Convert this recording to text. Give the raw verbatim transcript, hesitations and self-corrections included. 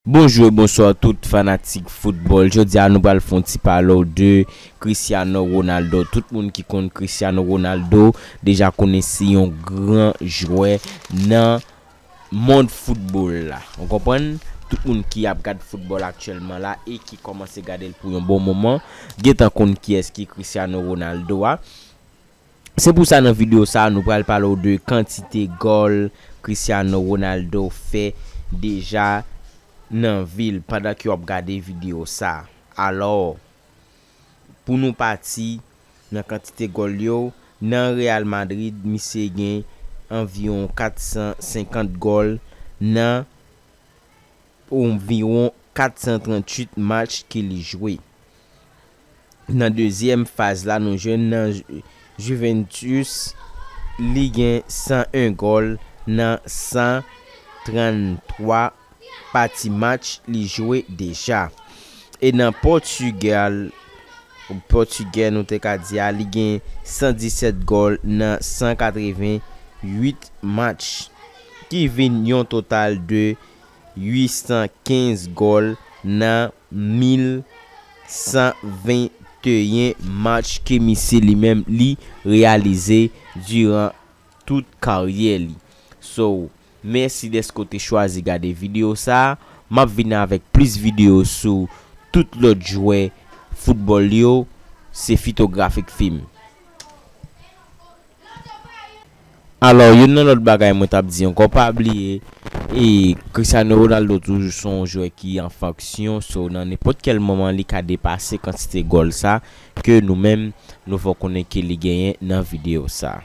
Bonjou e bonswa tout fanatik foutbòl. Jodi a nou pral fè yon ti pale w de Cristiano Ronaldo. Tout moun ki konn Cristiano Ronaldo deja konnen se yon gran jwè nan mond foutbòl la. Ou konprann? Tout moun ki ap gad foutbòl aktyèlman la e ki kòmanse gade l pou yon bon moman, gentan konn kiyès ki Cristiano Ronaldo a. Se pou sa nan videyo sa a, nou pral pale w de kantite gòl Cristiano Ronaldo fè deja nan vi l pandan ke w ap gade videyo sa a. Alò, pou nou pati nan kantite gòl yo, nan Real Madrid, misye gen anviwon kat san senkant gòl nan anviwon kat san tranntuit match ke li jwe. Nan dezyèm faz la, nou jwenn nan Ju-, Juventus, li gen san en gòl nan san tranntwa pati match li jwe deja. E nan Pòtigal, Pòtigè nou te ka di a, li gen san disèt gòl nan san katreventuit match, ki vin yon total de uit san kenz gòl nan mil san venteyen match ke misye li menm li reyalize diran tout karyè li. So, mèsi dèske w te chwazi gade videyo sa a. M ap vini avèk plis videyo sou tout lòt jwè foutbòl yo. Se Fitografik Film. Alò, youn nan lòt bagay mwen t ap di ankò, pa bliye, e Cristiano Ronaldo toujou se yon jwè ki an fonksyon, so nan nenpòt kèl moman li ka depase kantite gòl sa ke nou menm nou fè w konnen ke li genyen nan videyo sa.